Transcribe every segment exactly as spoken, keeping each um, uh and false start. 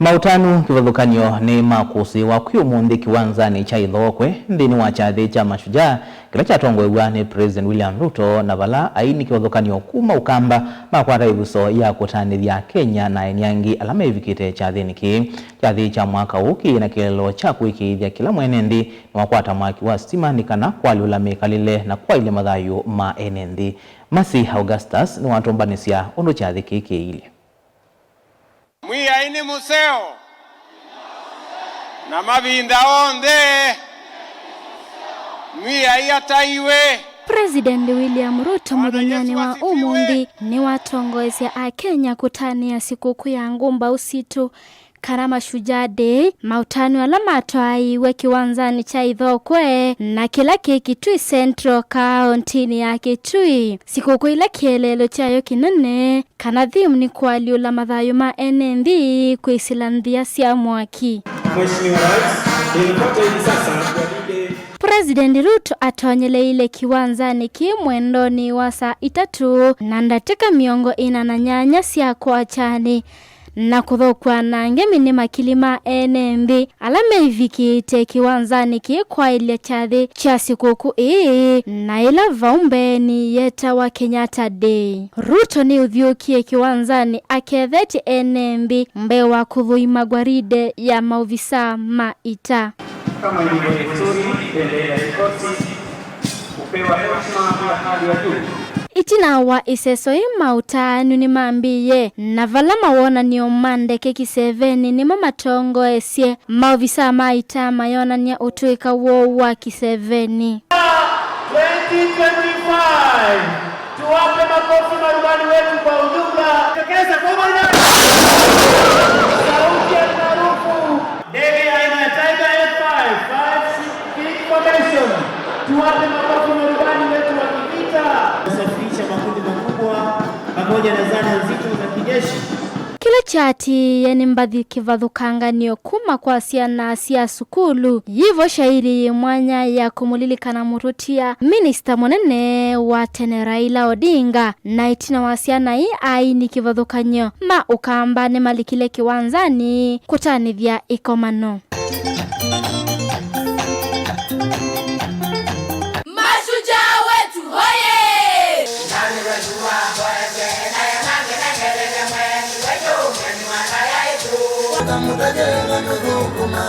Maũtanu kĩvathũkany'o nĩ ma kũsĩĩwa kwĩ ũmũnthĩ kĩwanzanĩ kya Ithookwe nthĩnĩ wa kyathĩ kya Mashujaa kĩla kyatongoew'a nĩ President William Ruto, na vala aini kĩvathũkany'o kuma Ũkamba makwata ĩvuso ya kũtanĩthya Akenya na aeni angĩ ala meĩvikĩte kyathĩnĩ kĩĩ. Kyathĩ kya mwaka ũũ kĩ na kĩeleelo kya kũĩkĩĩthya kĩla mwene nthĩ nĩwakwata mwaki wa sitima nĩ kana kũalyũla mĩkalĩle na kwaĩlya mathayũ ma ene nthĩ. Mercy Augustus nĩwatũmbanĩsya ũndũ kyathĩ kĩĩ kĩilyĩ. Mwĩai nĩ mũseo, na mavinda onthe Mwĩai ataiwe. President William Ruto mũthenyanĩ wa ũmũnthĩ nĩwatongoesya Akenya kũtanĩa sikũkũ ya ngũmbaũ sitũ, kana Mashujaa Day, maũtanu ala matwaĩiwe kĩwanzanĩ kya Ithookwe, na kĩla kĩ Kitui Central, kaũntinĩ ya Kitui. Sikũkũ ĩla kĩeleelo kyayo kĩnene, kana theme, nĩ kũalyũla mathayũ ma ene nthĩ kwĩsĩla nthĩa sya mwaki. Mheshimiwa Rais, ninapata hivi sasa gwaride. President Ruto atonyeleile kĩwanzanĩ kĩĩ mwendonĩ wa saa itatũ na ndatĩka mĩongo ĩna na nyanya sya kwakyanĩ, na kũthokwa na ngemi nĩ makili ma ene nthĩ ala meĩvikĩte kĩwanzanĩ kĩĩ kwaĩlya kyathĩ kya sikũkũ ĩĩ, na ĩla vau mbeenĩ yetawa Kenyatta Day. Ruto nĩũthyũũkie kĩwanzanĩ akethetye ene nthĩ mbee wa kũthũima gwaride ya maovisaa ma ita. Kama ilivyo desturi, mbele ya kikosi hupewa heshima ya hali ya juu. Ĩtina wa ĩseso ĩĩ, maũtaanu nĩmambĩĩe, na vala mawonany'o ma ndeke kĩsevenĩ nĩmo matongoesye. Maovisaa ma ita mayonany'a ũtũĩka woo wa kĩsevenĩ. Twenty twenty-five. Tuwape makofi marubani wetu kwa ujumla. Tokeza kwa umoja. Sauti ya maarufu. Ndege aina ya Tiger F five, five seat formation. Tuwape makofi marubani wetu wa kivita. Kusafirisha makundi makubwa pamoja na zana nzito za kijeshi. Kĩla kyaatĩĩe nĩ mbathi kĩvathũkangan'yo kuma kwa syana sya sukulu. Yĩvo syaĩlĩ yĩ mwanya ya kũmũlilikana mũtũtia, minista mũnene wa tene Raila Odinga, na ĩtina wa syana ii aini kĩvathũkany'o ma Ũkamba nĩmalikile kĩwanzanĩ kũtanĩthya ĩkomano. Mashujaa wetu hoye! Ndũkamũtavye na tũthũkũma,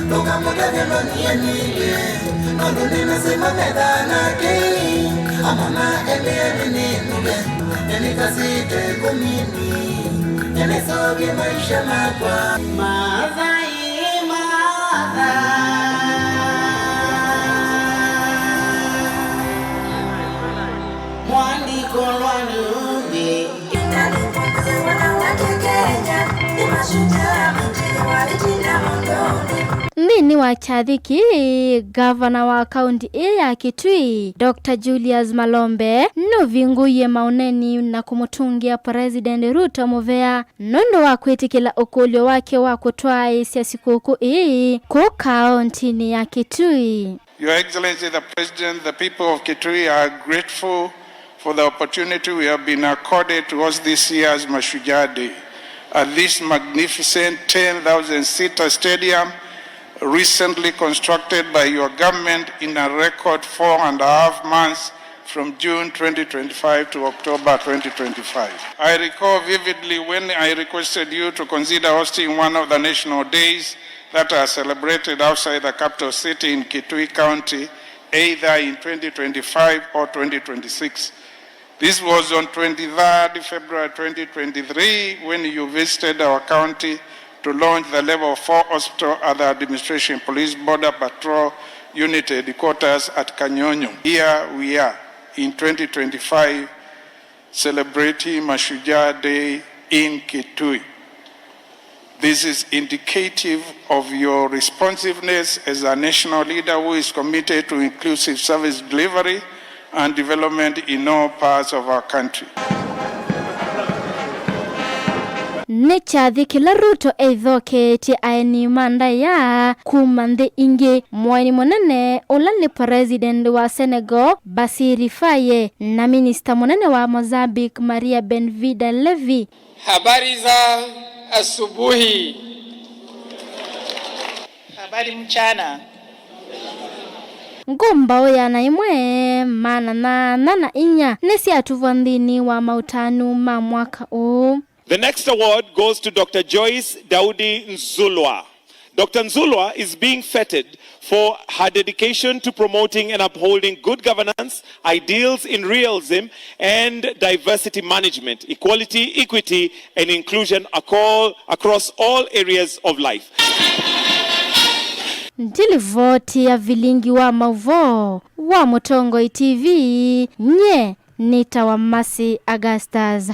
ndũkamũtavye na niĩ nĩlĩ, nũndũ nĩnasema metha nake, amona ene nĩnĩnũve, nĩnĩkasĩte kũmini, nĩnĩseũvye maisha makwa. Maathai, maatha. Mwandĩko lwa nũnĩ. Nthĩnĩ wa kyathĩ kĩĩ, ngavana wa kaũnti ĩĩ ya Kitui, Doctor Julius Malombe, nũvingũie maũneni na kũmũtũngĩa President Ruto mũvea nũndũ wa kwĩtĩkĩla ũkũlyo wake wa kũtwaĩĩsya sikũkũ ĩĩ kũũ kaũntinĩ ya Kitui. Your Excellency the President, the people of Kitui are grateful for the opportunity we have been accorded to host this year's Mashujaa Day at this magnificent ten thousand seater stadium recently constructed by your government in a record four and a half months from June twenty twenty-five to October twenty twenty-five. I recall vividly when I requested you to consider hosting one of the national days that are celebrated outside the capital city in Kitui County, either in twenty twenty-five or twenty twenty-six. This was on twenty-third February twenty twenty-three when you visited our county to launch the Level four Hospital at the Administration Police Border Patrol Unit Headquarters at Kanyonyo. Here we are in twenty twenty-five celebrating Mashujaa Day in Kitui. This is indicative of your responsiveness as a national leader who is committed to inclusive service delivery and development in all parts of our country. Nĩ kyathĩ kĩla Ruto eithokeetye aeni ma ndaĩa kuma nthĩ ingĩ. Mũeni mũnene ũla nĩ President wa Senegal, Bassirou Faye, na Minista mũnene wa Mozambique, Maria Benvida Levi. Habari za asubuhi. Karibu mchana. Ngũ mbaũ ya na ĩmwe, maana na ana na inya nĩsyatuvwa nthĩnĩ wa maũtanu ma mwaka ũũ. The next award goes to Doctor Joyce Daudi Nzulwa. Doctor Nzulwa is being feted for her dedication to promoting and upholding good governance, ideals in realism and diversity management, equality, equity, and inclusion across all areas of life. Ndilivoti ya vilingi wa mauvoo wa Mũtongoi T V, nye nĩtawa Mercy Augustus.